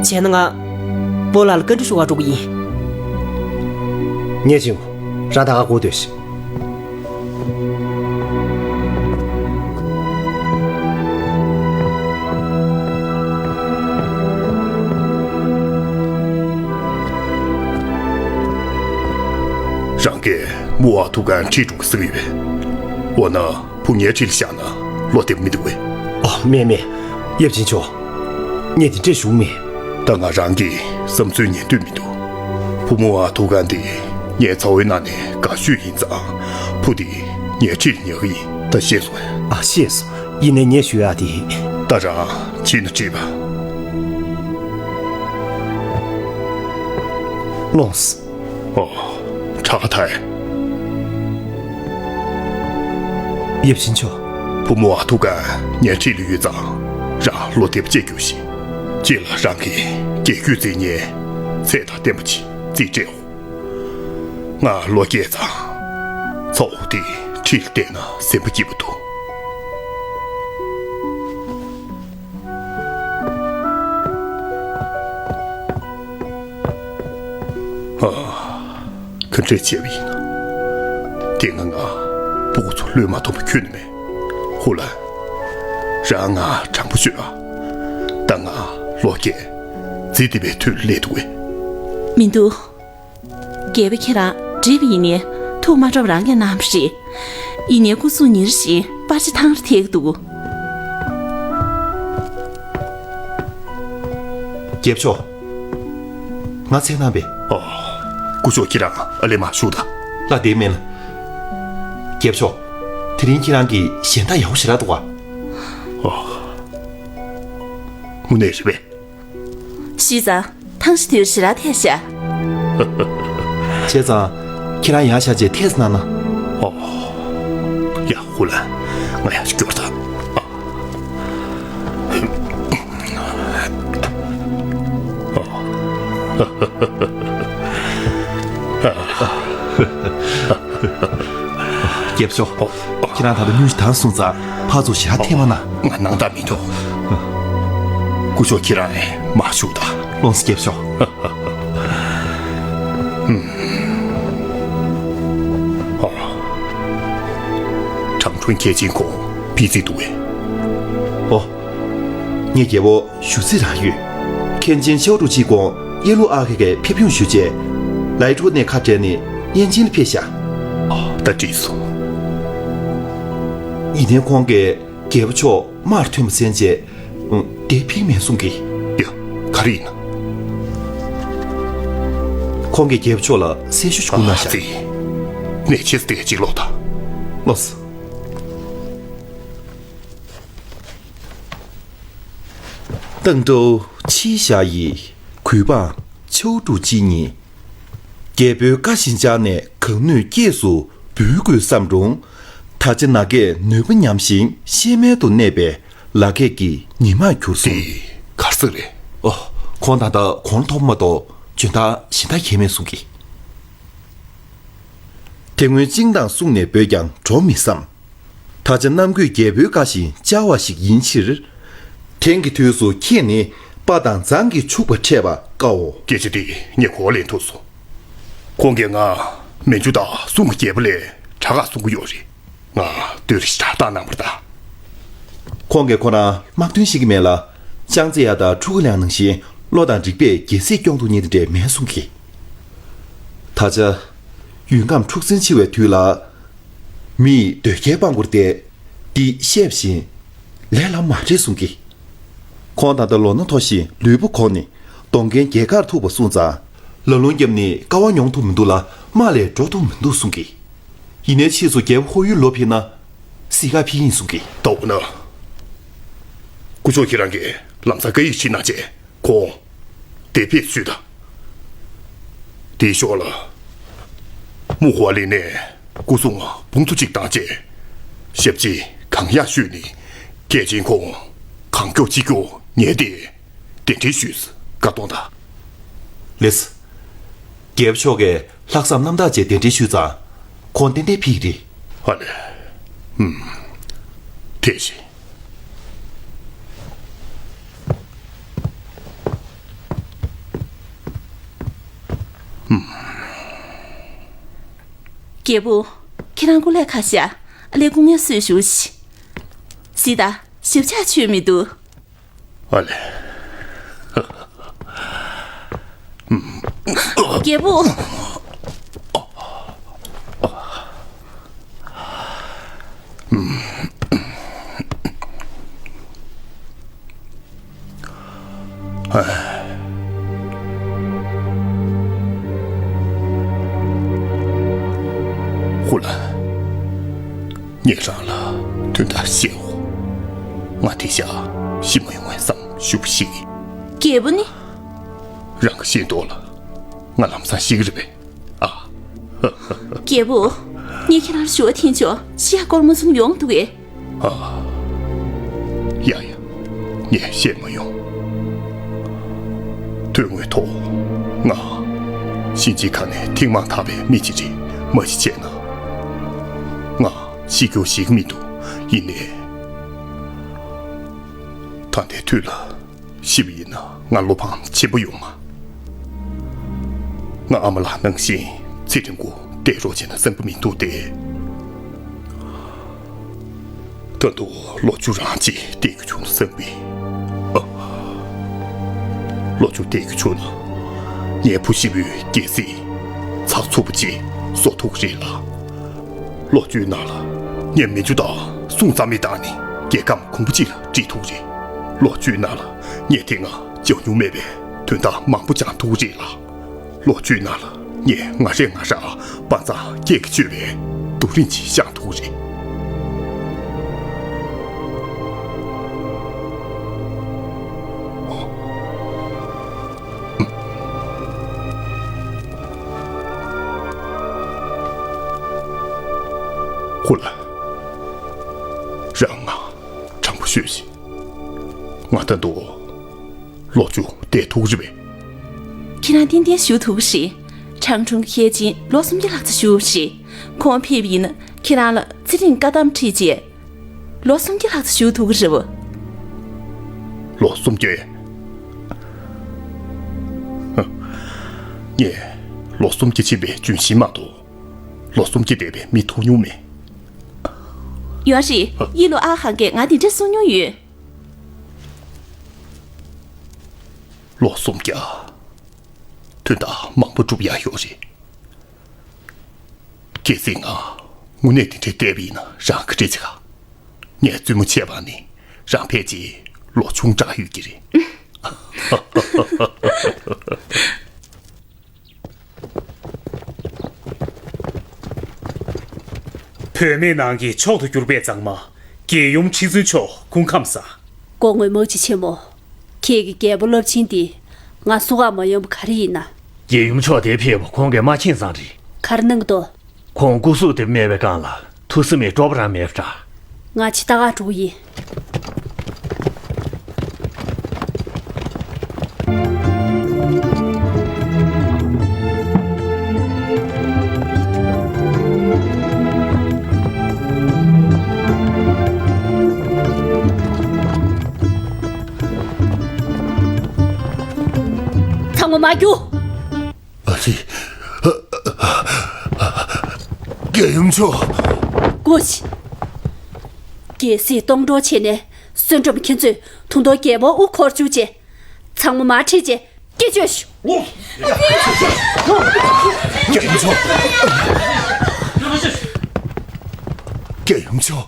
བྱས་ན་ང་སྤོ་ལགས་ལ་བཀའ་འདྲི་ཞུ་བར་འགྲོ་གི་ཡིན། ངས་བྱིན་གོ། རང་ད་ག་སྒུག་སྡོད་ཤིག། རང་གིས་མོ་ཨ་ཐུ་གན་ཁྲིད་འགྲོ་གི་ཟེར་གི་ཡོད། འོ་ན་བུ་ངའི་ཁྲིད་ལ་བཞག་ན་བློ་བདེ་པོ་མི་འདུག་གས། ཨ་མེད་མེད། ཡབ་ཆེན་མཆོག། ངས་དེ་འདྲས་ཞུ་མེད། ད་ང་རང་གི་བསམ་ཚུལ་ཉན་འདོད་མི་འདུག། བུ་མོ་ཨ་ཐུ་གན་དེ་ངའི་ཚ་བོའི་ནང་ནས་དགའ་ཤོས་ཡིན་ཙང་། བུ་དེ་ངའི་ཁྲིད་ཉར་གི་ཡིན། ད་ཤེས་སོང་ངས། ཨ་ཤེས་སོང་། ཡིན་ནའི་ངས་ཞུ་ཡག་དེ། ད་རང་བྱིན་ན་འགྲིག་པ། ལོངས། ཨོ། ཁྲ་ཁ་ཐའི། ཡབ་ཆེན་མཆོག། བུ་མོ་ཨ་ཐུ་གན་ངའི་ཁྲིད་ལ་ཡོད་ཙང་། རང་བློ་བདེ་པོ་བྱས་རྒྱུགས་ཤིག། རྗེས་ལ་རང་གི་རྒྱལ་རྒྱུད་འཛིན་མཁན་ཚད་དང་ལྡན་པ་ཅིག་རྩིས་སྤྲད་འོ། ང་ལོ་རྒས་ཙང་། ཚ་བོ་དེ་ཁྲིད་ལ་བསྡད་ན་ཟིན་པ་སྐྱིད་པོ་འདུག། ཨ། ག་འདྲས་བྱས་པ་ཡིན་ན། དེ་སྔ་ང་སྤུ་གུ་ཚོ་བློས་མ་ཐོངས་པ་ཁྱོན་ནས་མེད། ཧུ་ལན། རང་ང་དྲང་པོ་ཤོད་ཨ། ད་ང་ལོ་རྒས་ཙི་ཏི་བའི་དུས་ལ་སླེབས་འདུག་གས། མི་འདུག། རྒྱལ་པོ་ཁྱེད་རང་འགྲིག་པ་ཡིན་ནའི་ཐུགས་མ་སྤྲོ་བ་རང་གིས་གནང་བ་རེད། ཡིན་ནའི་སྐུ་སྲུང་ཉིན་རེ་བཞིན་པར་ཆས་ཐང་རུ་ཐལ་གྱི་འདུག། རྒྱལ་པོ་མཆོག། ང་འཚོལ་གནང་པས། ཨོ། སྐུ་ཞབས་ཁྱེད་རང་ཨ་ལེ་མར་བཞུགས་དང་། ལྷ་བདེ་མེད་ལ། རྒྱལ་པོ་མཆོག། དེ་རིང་ཁྱེད་རང་གི་གཞན་དག་ཡག་པོ་ཞེ་དྲག་འདུག་ག། ཨོ། དངོས་གནས་རེད་པས། ཤི་ཙང་ཐང་ཤི་དུས་ཞེ་དྲག་ཐལ་ཤག། བྱས་ཙང་ཁྱེད་རང་ཡར་བཞག་རྗེས་ཐད་ཙམ་གནང་ན། ཨོ། ཡ་ཧུ་ལན། ང་ཡར་སྐྱོར་དང་། ཨ། རྒྱལ་པོ་མཆོག། ཁྱེད་རང་ད་ལྟ་སྙུན་ཞིག་དྭངས་སོང་ཙང་ཕར་ཚུར་ཞེ་དྲག་འཐེན་མ་གནང་། ང་སྣང་དག་མི་འདུག། སྐུ་ཞབས་ཁྱེད་རང་མར་བཞུགས་དང་། ལོངས་སུ། རྒྱལ་པོ་མཆོག། ཨོ། ཁྲང་ཁྲུན་མཁན་ཆེན་ཁོང་ཕེབས་རྩིས་འདུག་གས། ཨོ། ངའི་རྒྱལ་པོ་ཞུ་རྩིས་རག་ཡོད། མཁན་ཆེན་ཆའོ་ཀྲུའུ་ཅི་ཁོང་ཡེ་ལུ་ཨ་ཁེ་ཀའི་ཕེབས་ཡུན་ཞུས་རྗེས། ལའི་ཀྲོའུ་ནས་ཁ་བྲལ་ནས་ཡན་ཅིན་ལ་ཕེབས་ཤག། ཨོ། ད་འགྲིག་སོང་། ཡིན་ནའི་ཁོང་གིས་རྒྱལ་པོ་མཆོག་དམག་ཐོན་པ་གསན་རྗེས། ཨང་། དེ་ཕིག་མེད་གསུང་གི། ཡ། ག་རེ་ཡིན་ན། ཁོང་གིས་རྒྱལ་པོ་མཆོག་ལ་གསལ་ཞུ་ཞིག་གནང་ཤག། ཨ་ཙི། གནས་ཆེ་ས་དེ་གཅིག་ལོག་དང་། ལོས། ཏང་ཀྲོའུ་ཆི་ཞ་ཡིས་གུས་པ་ཆའོ་ཀྲུའུ་ཅི་ཉིད། རྒྱལ་པོའི་བཀའ་བཞིན་བཅར་ནས་གང་ནུས་སྐྱེས་སུ་འབུལ་དགོས་བསམ་རུང་། ད་ཆ་ན་རྒས་ནུས་པ་ཉམས་ཤིང་ཤེས་མེད་དུ་གནས་པའི་ལ་ཁད་ཀྱི་ཉི་མར་གྱུར་སོང་། དེ་གར་སོང་རེད། ཨོ། ཁོང་ད་ལྟ་གོང་ཐོབ་མ་གཏོགས་འཇོན་ཐང་གཞན་དག་གང་མེད་གསུང་གི། དེ་སྔོན་བཅིངས་དང་གསུངས་ནས་འབོད་ཀྱང་འགྲོ་མི་བསམ། ད་ཆ་ནམ་དགོས་རྒྱལ་པོའི་བཀའ་བཞིན་བཅར་བ་ཞིག་ཡིན་ཕྱིར། དེང་གི་དུས་སུ་ཁྱེད་ནི་དཔའ་དང་མཛངས་ཀྱིས་ཕྱུག་པ་འཕྲད་པ་དཀའོ། སྐད་ཆ་དེ་ངས་གོ་བ་ལེན་ཐུབ་སོང་། ཁོང་གིས་ང་མན་ཇུ་དང་སུང་གི་རྒྱལ་པོ་ལས་དྲག་ག་གསུང་གི་ཡོད་རེད། ང་ལྟོས་རེ་ཞིག་དྲག་བཏང་གནང་བར་གདའ། ཁོང་གིས་ཁོ་རང་དམག་དོན་ཤེས་ཀྱི་མེད་ལ། ཅང་ཙེ་ཡ་དང་ཕྲུ་གུ་ལིའང་ནང་བཞིན་བློ་དང་རིག་པས་རྒྱལ་སྲིད་སྐྱོང་ཐུབ་མཁན་དེ་འདྲས་མེད་གསུང་གི། ད་ཆ་ཡུལ་ཁམས་འཁྲུག་འཛིང་ཆེ་བའི་དུས་ལ། མི་ཡིས་འདོད་རྒྱལ་སྤང་དགོས་ཏེ། འདི་བཤད་བཞིན་ལས་ལ་མ་འདྲེས་གསུང་གི། ཁོང་ད་ལྟ་ལོ་ན་མཐོ་ཞིང་ལུས་པོ་གོང་ནས་ འོང་མཁན་རྒྱལ་ཁར་ཐུག་པ་སོང་ཙང་། ལ་ལུང་བརྒྱབ་ནས་དཀའ་བ་མྱོང་ཐུབ་མི་འདུག་ལ། དམག་ལས་འགྲོ་ཐུབ་མི་འདུག་གསུང་གི། ཡིན་ནའི་ཕྱིས་སུ་རྒྱལ་པོ་ཧོར་ཡུལ་ལོག་ཕེབས་ན། གཟིགས་ག་ཕེབས་ཡིན་གསུང་གི། ད་འོ་ན། སྐུ་ཞབས་ཁྱེད་རང་གིས་ལམ་སང་བཀའ་ཡིག་ཞིག་གནང་བྱས་ཁོང་དེ་ཕེབས་ཞུས་དང་། དེའི་ཞོར་ལ། མུ་ཧོ་ལི་ནས་སྐུ་སྲུང་དཔུང་ཚོགས་གཅིག་བཏང་བྱས། ཞབས་ཕྱི་གང་ཡག་ཞུས་ནས། གལ་ཆེན་ཁོང་གང་མགྱོགས་ཅི་མགྱོགས་ཉལ་ཏེ། གདན་འདྲེན་ཞུས། བཀའ་གཏོང་དང་། ལེགས། རྒྱལ་པོ་མཆོག་གིས་ལྷག་བསམ་རྣམ་དག་བྱས་གདན་འདྲེན་ཞུས་ཙང་། ཁོང་ཏན་ཏན་ཕེབས་ཀྱི་རེད། ཨ་ལས། ཧུམ། ཐེངས་ཤིག་རྒྱལ་པོ། ཁྱེད་རང་སྐུ་ལས་ཁ་ཤས་ལས་ཁུངས་ཡར་སོས་བཞུགས་ཤིག། གཟིགས་དང་། ཞབས་ཆག་ཆོད་མི་འདུག་ཨ་ལས། རྒྱལ་པོ། ཧུ་ལ། ངས་རང་ལ་དོན་དག་བཤད་འོ། ང་དེ་ཤ་ཤི་མ་ཡོང་བའི་བསམ་ཞུ་ཞིག་རྒྱལ་པོ་ནི། རང་གི་ཤེས་མདོག་ལ་ང་ལམ་སང་ཤི་གི་རེད་པས། ཨ། རྒྱལ་པོ། ངས་ཁྱེད་རང་ལ་ཞུ་བ་འཐེན་ཆོག་ཤི་ཡ་སྐོར་མ་གསུམ་ཡོང་འདུག་གས། ཨ། ཡ་ཡ། ངས་བཤད་མ་ཡོང་། དོན་དངོས་ཐོག་ང་གཤིན་རྗེའི་ཁ་ནས་ཐེངས་མང་ཐར་པའི་མི་ཅིག་རེད། མ་གཞི་བྱས་ན་ང་ཤི་རྒྱུ་ཞིག་མི་འདུག་ཡིན་ནའི་ད་ལྟའི་དུས་ལ། ཤི་བ་ཡིན་ན་ང་བློ་ཕམ་ཆེན་པོ་ཡོང་ང་། ང་ཨ་མ་ལགས་ནང་བཞིན་ཚེ་རིང་པོ་བསྡད་རོགས་བྱས་ན་བསམ་གྱི་མི་འདུག་སྟེ། ད་དུང་ལོ་བཅུ་རང་གཅིག་བསྡད་རྒྱུ་བྱུང་ན་བསམ་གྱི། ཨ། ལོ་བཅུ་བསྡད་རྒྱུ་བྱུང་ན་ངའི་བུ་ཤི་བོའི་རྒྱལ་སྲིད་ཚགས་ཚུད་པོ་ཅིག་བཟོ་ཐུབ་ཀྱི་རེད་ལགས། ལོ་བཅུའི་ནང་ལ་ངས་མི་རྒྱུ་དང་སྲུང་རྩ་མེད་བཏང་ནས་རྒྱལ་ཁམས་གོང་བུ་གཅིག་ལ་སྒྲིལ་ཐུབ་ཀྱི་རེད། ལོ་བཅུའི་ནང་ལ་ངས་དེ་སྔ་བྱུང་མྱོང་མེད་པའི་དོན་དག་མང་པོ་སྦྱང་ཐུབ་ཀྱི་རེད་ལགས། ལོ་བཅུའི་ནང་ལ་ངས་ང་རང་ང་རང་དཔའ་མཛངས་སྐྱེད་ཀྱིས་གཅོད་པའི་རྡོ་རིང་ཅིག་བཞེངས་ཐུབ་ཀྱི་རེད། ཧུ་ལ། རང་ང་དྲང་པོ་ཤོད་ཤིག་ང་ད་དུང་ལོ་བཅུ་བསྡད་ཐུབ་ཀྱི་རེད་པས། ཁྱེད་རང་ཏན་ཏན་བཞུགས་ཐུབ་ཀྱི་རེད། ཁྲང་ཁྲུང་གི་ཁྱེད་ཅིན་ལོ་སུམ་བརྒྱ་ལྷག་ཙམ་བཞུགས་རེད། ཁོང་ཕེབས་པ་ཡིན་ན་ཁྱེད་རང་ལ་ཚེ་རིང་བཀའ་གདམས་ཁྲིད་རྗེས། ལོ་སུམ་བརྒྱ་ལྷག་ཙམ་བཞུགས་ཐུབ་ཀྱི་རེད་པ། ལོ་སུམ་བརྒྱ། ངས་ལོ་སུམ་བརྒྱ་ཕྱིན་པའི་ལྗོན་ཤིང་མ་གཏོགས་ལོ་སུམ་བརྒྱ་བསྡད་པའི་མི་ཐུག་མྱོང་མེད། ཡོད་རེད། ཡིད་ལོ་ཨ་ཧང་གིས་ང་དེ་འདྲ་གསུང་མྱོང་ཡོད། ལོ་སུམ་བརྒྱ། དོན་དག་མང་པོ་སྒྲུབ་ཡག་ཡོད་རེད། གལ་སྲིད་ང་དངོས་གནས་དེ་འདྲའི་བསྡད་པ་ཡིན་ན་རང་ག་འདྲ་བྱེད་ག་ངས་བཙུན་མོ་བྱས་པ་ནི་རང་ཕལ་ཆེར་ལོ་ཆུང་དྲགས་ཡོད་ཀྱི་རེད། བུད་མེད་ནང་གི་མཆོག་ཏུ་གྱུར་པའི་མཛངས་མ། རྒྱལ་ཡུམ་ཁྲི་བཙུན་མཆོག་སྐུ་ཁམས་བཟང་། སྐུ་ངོ་མུ་ཅི་ཆེན་མོ། ཁྱེད་ཀྱི་རྒྱལ་པོ་རླབས་ཆེན་འདི་ང་བསུ་གར་མ་ཡོང་བ་ག་རེ་ཡིན་ན། རྒྱལ་ཡུམ་མཆོག་དེ་ཕེབས་པ་ཁོང་གིས་མ་མཁྱེན་ཙང་རེད། ག་རེ་གནང་གི་འདུག་ཁོང་སྐུ་གཟུགས་དེ་མེད་པའི་སྒང་ལ་ཐུགས་བསམ་མེད་སྤྲོ་པོ་རང་མེད་པ་འདྲ། ང་ཕྱི་ལྟ་ག་འགྲོ་གི་ཡིན། ཚང་མ་མར་རྒྱུགས། ཨ་ཙི། རྒྱལ་ཡུམ་མཆོག་སྒོ་ཕྱེ། རྒྱལ་སྲིད་སྟོངས་འགྲོ་བྱས་ནས་བསོད་ནམས་མཁན་ཚོས་དུང་དུང་རྒྱལ་པོ་དབུ་འཁོར་བཅུག་བྱས། ཚང་མ་མར་ཁྲིད་བྱས་སྐེ་གཅོད་ཤོག་རྒྱལ་ཡུམ་མཆོག་རྒྱལ་ཡུམ་མཆོག་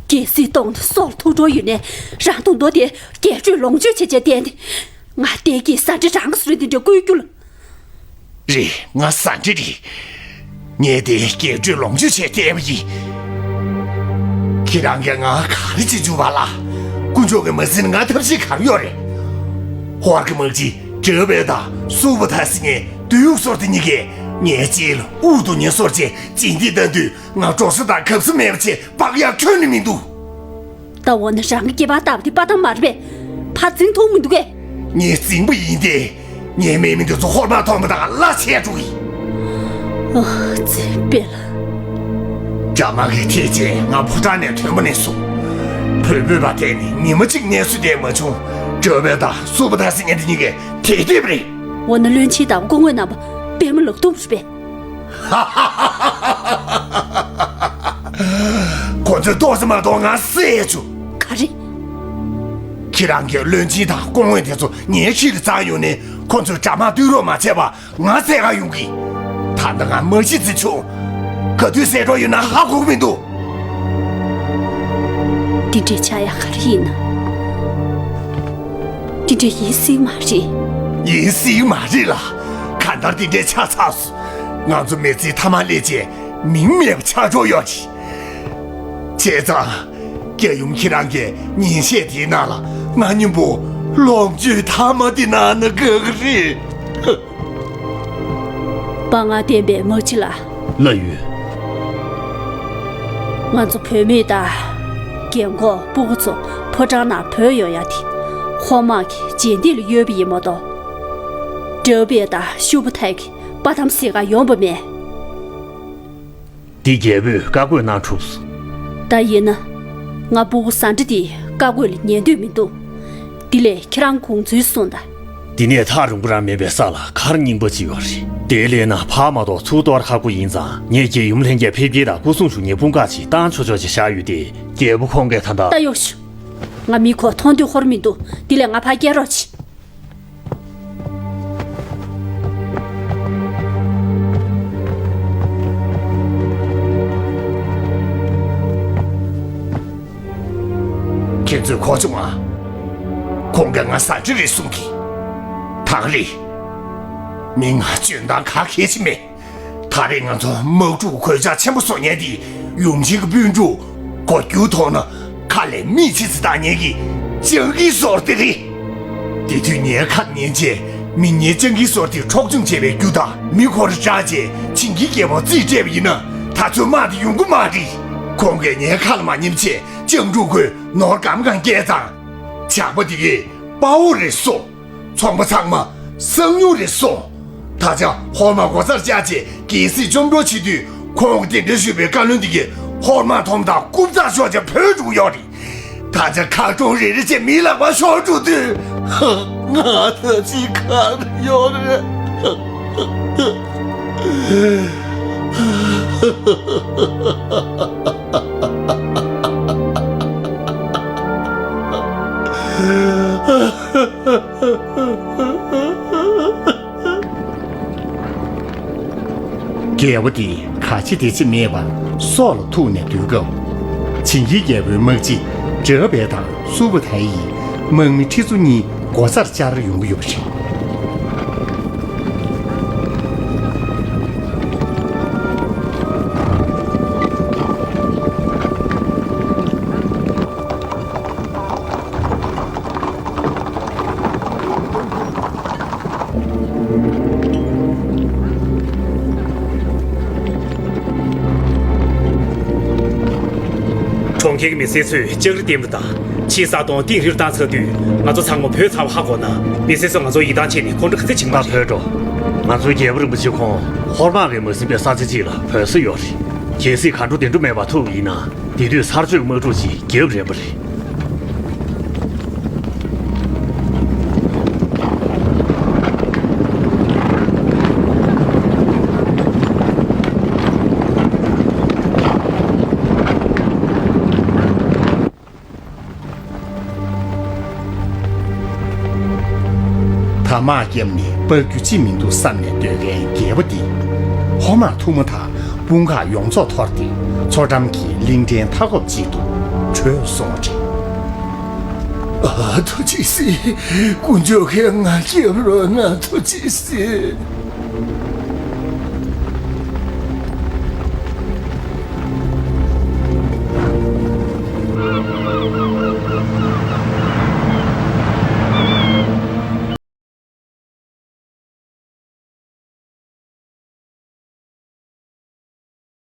རྒྱལ་སྲིད་སྟོངས་ནས་སྲོག་ལ་ཐུག་འགྲོ་ཡོད་ནས་རང་དུང་དུང་དེ་རྒྱལ་གཅོད་ལོངས་སྤྱོད་བྱས་བྱས་བསྡད་དེ། ང་བལྟས་ཀྱིས་ཟ་འདྲེ་རང་གི་སུ་རེད་དེ་འདྲ་བསྐུལ་རྒྱུ་ལ། རེད། ང་ཟ་འདྲེ་རེད། ངས་དེ་རྒྱས་སྤྲོས་ལོངས་སྤྱོད་བྱས་བལྟས་པ་ཡིན། ཁྱེད་རང་གིས་ང་ག་རེ་བྱེད་བཅུག་པ་ལ། དཀོན་མཆོག་གིས་མ་གཟིགས་ན་ང་ཐབས་ཤེས་ག་རེ་ཡོད་རེད། ཧོར་གྱི་དམག་སྤྱི་ཌྲེ་བེ་དང་སུ་བ་ཐ་སི་ངའི་སྡུག་ཡུག་སོར་དེ་གཉིས་ཀས་ངའི་ལྕེ་ལ་དབུགས་དང་ཉེ་སོར་བྱས་སྦྱིན་འདེད་བཏང་དུས། ང་འགྲོ་ས་དང་གབ་ས་མེད་པ་བྱས་བག་ཡངས་ཁྱོན་ནས་མི་འདུག་ད་འོ་ན་རང་གི་སྐེད་པར་བཏགས་པ་དེ་པ་ཏམ་མ་རེད་པས། ཕར་འཛིང་ཐུབ་མི་འདུག་གས། ངས་འཛིང་པ་ཡིན་ཏེ། ངའི་དམག་མི་འདི་ཚོ་ཧོར་དམག་མཐོང་པ་དང་གླགས་ཆད་འགྲོ་གི། ཨ་ཙི་དཔེ་ལ། རྒྱ་དམག་གིས་ཐེ་བྱས་ང་ཕོ་བྲང་ནས་ཐོན་པ་ནས་བཟུང་། བོད་སྤོས་པ་དེ་ནི་ཉི་མ་གཅིག་གནས་སུ་བསྡད་མ་བྱུང་། ཌྲེ་བེ་དང་སུ་བ་ཐ་སི་ཉིན་དེ་གཉིས་ཀས་དེད་དེད་པ་རེད། འོ་ན་བློན་ཆེན་དང་སྐུ་ངོ་རྣམ་པ་དཔེ་མི་ལག་རྡུམ་རེད་པས། ཁོ་ཚོས་ཏོག་ཙམ་མ་གཏོགས་ང་བསད་བཅུག་ག་རེ། ཁྱེད་རང་གིས་བློན་ཆེན་དང་སྐུ་ངོ་དེ་ཚོ་ངའི་ཤི་ལ་བཙལ་ཡོང་ནས་ཁོ་ཚོས་དགྲ་དམག་བཏུལ་རོགས་མ་བྱས་པ་ང་བསད་ག་ཡོང་གི། ད་ལྟ་ང་མ་ཤི་ཙམ་བྱུང་། ག་དུས་བསད་འགྲོ་ཡོད་ན་ཧ་གོ་གི་མི་འདུག་འདི་འདྲའི་ཆགས་ཡག་ག་རེ་ཡིན་ན། འདི་འདྲ་ཡིན་སྲིད་མ་རེད། ཡིན་སྲིད་མ་རེད་ལ། གང་ལྟར་འདི་འདྲའི་ཆགས་ཚར་སོང་། ང་ཚོ་མི་ཚེའི་མཐའ་མ་སླེབས་རྗེས་མིང་མེད་པ་ཆགས་འགྲོ་ཡོད་རེད། བྱས་ཙང་། རྒྱལ་ཡུམ་ཁྱེད་རང་གིས་ཉིན་ཤས་དེའི་ནང་ལ་ང་མཉམ་པོ་ལོངས་སྤྱོད་ཐ་མ་དེ་གནང་ན་དགའ་གི་རེད། དཔའ་ངར་ལྡན་པའི་དམག་སྤྱི་ལགས། ལགས་ཡོད། ང་ཚོ་བུད་མེད་དང་། རྒན་འཁོགས་སྤུ་གུ་ཚོ་ཕོ་བྲང་ནང་བྲོས་ཡོང་ཡ་དེ། ཧོར་དམག་གི་རྗེས་འདེད་ལ་གཡོལ་བ་ཡིན་མ་གཏོགས། ཌེ་བི་ཌི་དང་ཤུ་བ་ཐའི་གི་པ་ཐམ་ཟེར་ག་ཡོང་བ་མེད། འདི་རྒྱལ་པོས་བཀའ་བཀོད་གནང་གྲུབ་སོང་། ད་ཡིན་ན། ང་སྤུ་གུ་ཟ་འདྲེ་དེའི་བཀའ་བཀོད་ལ་ཉན་འདོད་མི་འདུག་འདི་ལས་ཁྱེད་རང་དགོངས་ཚུལ་གསུངས་དང་། འདི་ནས་ཐག་རིང་པོ་རང་མེད་པའི་ས་ལ་མཁར་རྙིང་པ་ཅིག་ཡོད་རེད། དེའི་ལས་ན་ཕར་མ་གཏོགས་ཚུར་གཏོར་ཁག་པོ་ཡིན་ཙང་། ངས་རྒྱལ་ཡུམ་ལྷན་རྒྱས་ཕེབས་སྐྱེལ་དང་སྐུ་སྲུང་ཞུ་མཁན་དཔུང་ཁག་ཅིག་བཏང་ཆོག་ཆོག་ཅིག་བཞག་ཡོད་དེ། རྒྱལ་པོ་ཁོང་གིས་ད་ལྟ། ད་གཡོག་ཞུ། ང་མི་ཁོ་མཐོང་འདོད་ཧོར་མི་འདུག་འདི་ལས་ང་ཕར་སྐྱེལ་རོགས་བྱེད། ཁྱེད་ཚོས་གོ་བྱུང་ང་། ཁོང་གིས་ང་ཟ་འདྲེ་རེད་གསུང་གི། ད་ག་རེད། མི་ང་འཇོན་ཐང་ག་གེ་ཅིག་མེད། ད་རེས་ང་ཚོ་དམག་འཁྲུག་གོད་ཆག་ཆེན་པོ་བཟོ་མཁན་དེ་ཡུམ་ཆེན་གྱི་སྤུན་ཕྲུག་གོ་རྒྱུ་མཐོང་ན་ཁ་ལས་མིག་ཕྱིས་ཙམ་བཏང་མཁན་གྱི་སྤྱང་ཀིའི་སྲོག་དེ་རེད། དེ་དུས་ངའི་ཁ་ལ་ཉན་བྱས་མི་ངན་སྤྱང་ཀིའི་སྲོག་དེ་འཕྲོག་བཅོམ་བྱས་པའི་རྒྱུ་དང་མི་ཁོ་ར་སྐྲག་བྱས་བྱིན་གྱིས་བསྐྱལ་བ་རྩིས་སྤྲད་པ་ཡིན་ན་ད་ཚོད་དམག་དེ་ཡོང་གི་མ་རེད། ཁོང་གིས་ངའི་ཁ་ལ་མ་ཉན་བྱས་སྤྱང་ཕྲུག་ཁོས་ནོར་སྒམ་གང་བསྐྱལ་ཙང་། ཇག་པ་དེ་གས་དཔའ་བོ་རེད་གསུངས། ཚོང་པ་ཚང་མ་གསང་ཉུལ་རེད་གསུངས། ད་ཆ་ཧོར་དམག་སྒོ་རྩར་བཅར་རྗེས་རྒྱལ་སྲིད་བཅོམ་འགྲོལ་བྱེད་དུས་ཁོང་གིས་དེ་འདྲ་ཞུས་པའི་བཀའ་བློན་དེ་གས་ཧོར་དམག་མཐོང་དང་རྐུབ་བཀྱག་ཤོར་བྱས་བྲོས་འགྲོ་གི་ཡོད་རེད། ད་ཆ་མཁར་གྲོང་རེ་རེ་བྱས་མིའི་ལག་པར་ཤོར་འགྲོ་དུས། ང་ད་ཅི་ག་རེ་ཡོད་རེད། རྒྱལ་པོ་དེས་ག་བྱེད་དེ་བྱེད་མེད་པར་སྲོག་ལ་ཐུག་ནས་སྡོད་སྐབས། བྱིན་གྱིས་རྒྱལ་པོའི་དམག་སྤྱི་ཌེ་བི་ཌི་དང་སུ་བ་ཐའི་ཡི་དམག་མི་ཁྲི་ཚོ་གཉིས་སྒོ་རྩར་བཅར་ཡོང་གི་ཡོད་པ་རེད། གྲོང་ཁྱེར་གྱི་མི་སེར་ཚོས་ལྕགས་རི་བརྟན་པོ་དང་ཕྱིའི་ས་སྟོང་གཏིང་རིང་བཏང་ཚར་དུས། ང་ཚོ་ཚང་མ་བྲོས་ཚར་བ་ཧ་གོ་ན། མི་སེར་ཚོས་ང་ཚོར་ཡིད་ཐང་ཆད་ནས་ཁོང་ཁྲོ་ག་ཚོད་བྱེད་ཀྱི་མ་རེད། ད་བྲོས་འགྲོ། ང་ཚོའི་རྒྱལ་པོ་རིན་པོ་ཆེ་ཁོང་ཧོར་དམག་གིས་མ་ཟིན་པའི་ས་ཆ་ཅིག་ལ་བྲོས་ས་ཡོད་རེད། གལ་སྲིད་གར་འགྲོ་བདེ་འགྲོ་མེད་པར་ཐུག་པ་ཡིན་ན། དེ་དུས་ཚར་གཅོད་དམག་འཁྲུག་ཅིག་རྒྱབ་རན་པ་རེད། ད་དམག་བརྒྱབ་ནས་འབག་རྒྱུ་ཅི་མི་འདུག་བསམ་ནས་སྡོད་མཁན་རྒྱལ་པོ་འདི། ཧོར་དམག་ཐུག་མ་ཐག་དཔུང་ཁག་ཡོངས་རྫོགས་འཐོར་ཏེ། མཚོ་འགྲམ་གྱི་གླིང་ཕྲན་མཐའ་འཁོབ་ཅིག་ཏུ་བྲོས་སོང་བ་རེད། ཨ། ཨ། ཐུགས་རྗེ་གཟིགས། དཀོན་མཆོག་གིས་ང་སྐྱོབ་རོགས་གནང་། ཐུགས་རྗེ་གཟིགས།